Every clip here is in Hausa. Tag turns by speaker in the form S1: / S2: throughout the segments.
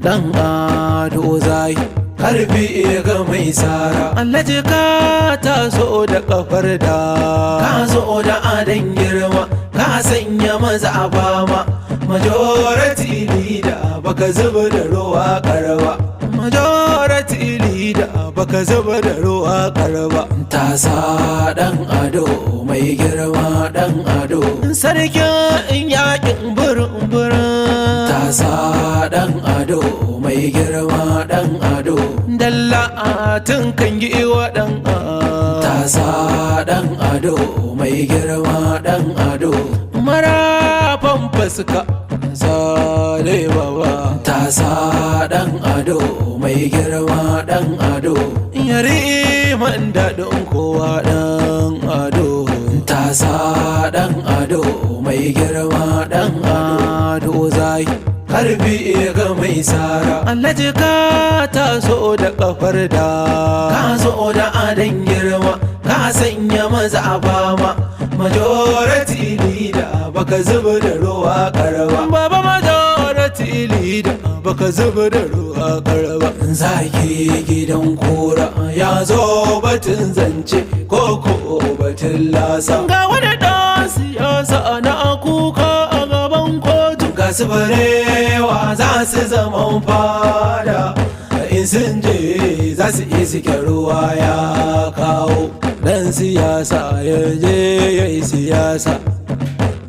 S1: Dan Ado zai
S2: Karfi ga mai sara.
S1: Alhaji ka taso da kafar da
S2: Ka zo da adon girma, ka sanya maza a fama. Majority leader, baka zuba da ruwa karba.
S1: Majority leader, baka zuba da ruwa karba.
S2: Tasa, dan Ado mai girma, dan Ado.
S1: Sarkin yakin burin burin.
S2: Tasa, dan Ado mai girma, dan Ado.
S1: Dalla tun kan giwa dan.
S2: Tasa, dan Ado mai girma, dan Ado.
S1: Marafan fuska sale baba.
S2: Tasa, dan Ado mai girma, dan Ado.
S1: Yari man daɗin kowa, dan Ado.
S2: Tasa, dan Ado mai girma, dan Ado.
S1: Ado zai
S2: Karfi ga mai sara.
S1: Alhaji ka taso da kafar da
S2: Ka zo da adon girma, ka sanya maza a fama. Majority leader, baka zuba da ruwa karba.
S1: Baba, majority leader, baka zuba da ruwa karba.
S2: Zaki gidan kura ya zo, batun zance ko ko batun lasa.
S1: Ga wani ɗan siyasa na kuka a gaban kotu.
S2: Ga su barewa za su zaman fada, in sun je za su iske ruwa ya kawo.
S1: Dan siyasa ya je ya yi siyasa,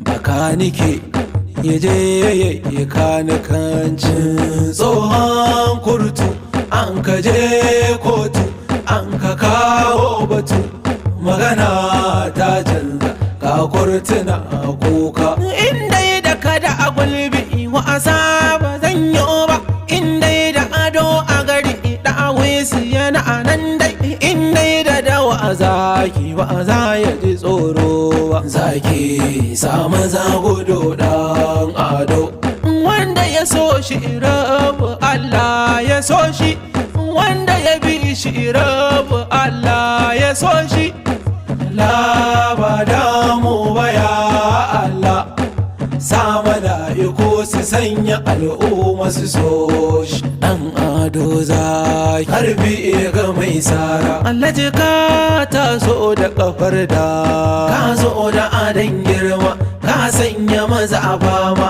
S1: bakanike ya je ya yi kanikancin.
S2: Tsohon kurtu an ka je kotu, an ka kawo batu, magana ta canza, ga kurtuna kuka.
S1: Inda da kada a gulbi wasa ba zan yi ba, inda da ado a gari ɗawisu yana nan dai, inda da dawa a zaki ba za ya ji tsoro ba.
S2: Zaki samu zagudu, dan Ado.
S1: Wanda ya so shi rabu Allah ya so shi, wanda ya bi shi rabu Allah ya so shi.
S2: Allah ba damu ba, ya Allah sa mala'iku su sanya al'umma su so shi.
S1: Dan Ado zaki.
S2: Karfi ga mai sara.
S1: Alhaji ka taso da kafar da
S2: Ka zo da adon girma, ka sanya maza a fama.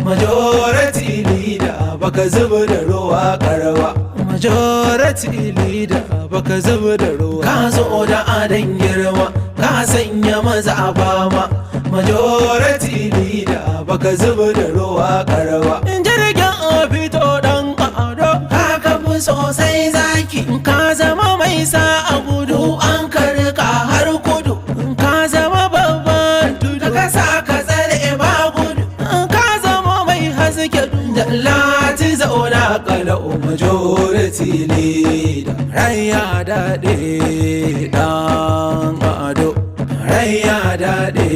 S2: Majority leader, baka zuba da ruwa karba.
S1: Majority leader, baka zuba da ruwa.
S2: Ka zo da adon girma, ka sanya maza a fama. Majority leader, baka zuba da ruwa karba.
S1: Jirgin fito, dan Ado.
S2: Ka kafu sosai, zaki.
S1: Ka zama mai sa a gudu.
S2: An karka har kudu.
S1: Ka zama babban tudu.
S2: Ka kasa ka tsare ba gudu.
S1: Ka zama mai haske.
S2: Da lati zauna kalau, majority leader.
S1: Raya daɗe, dan Ado.
S2: Raya daɗe,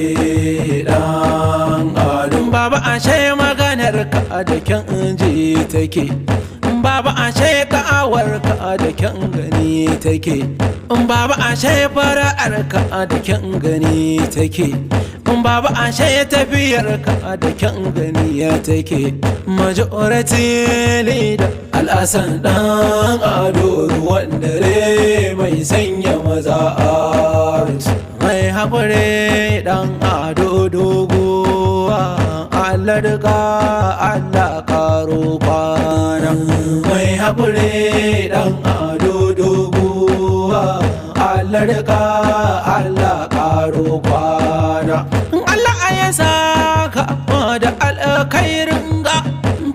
S2: dan Ado.
S1: Baba, ashe maganar ka da kyan ji take. Baba, ashe ka'awar ka da kyan gani take. Baba, ashe fara'ar ka da kyan gani take. Baba, ashe tafiyar ka da kyan gani ya take. Majority leader.
S2: Al'asan, dan Ado, ruwan dare mai sanya maza art.
S1: Mai haƙuri, dan Ado doguwa. Allah riga Allah karo kwana.
S2: Mai haƙuri, dan Ado doguwa. Allah riga Allah karo kwana.
S1: Allah ya saka da alkhairin ga.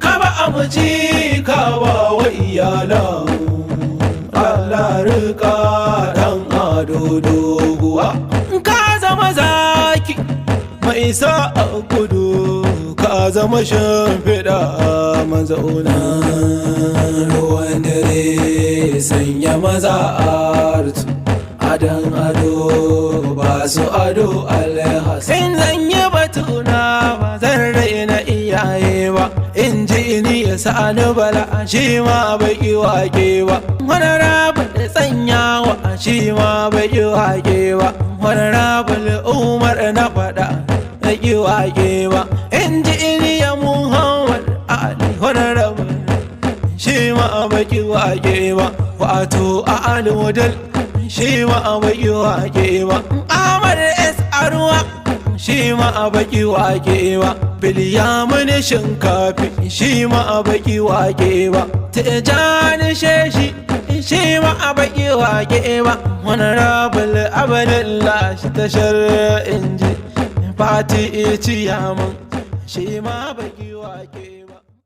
S2: Ka ba amuci, ka ba wa iyalan. Allah rika, dan Ado doguwa.
S1: Ka zama zaki mai sa a gudu, ka zama shimfiɗa mazauna.
S2: Ruwan dare sanya maza art, adan ado ba su ado alhassan.
S1: In zan yi batuna ba zan raina iyaye ba, in ji ni ya sani bala shi ma bai yi wake ba, wani rabu da tsanyawa shi ma bai yi wake ba, wani rabu Umar na faɗa bai yi wake ba, in ji ni ya Muhammad Ali wani rabu shi.
S2: ma a baki wake ba. Wato a alwadal, shi ma a baki wake ba.
S1: Ahmad S Arwa,
S2: shi ma a baki wake ba. Bilyamin Shinkafi, shi ma a baki wake ba.
S1: Tijani Sheshi, shi ma a baki wake ba.
S2: Wani rabul abadallah shi tashar inji fati ciyaman, shi ma baki wake.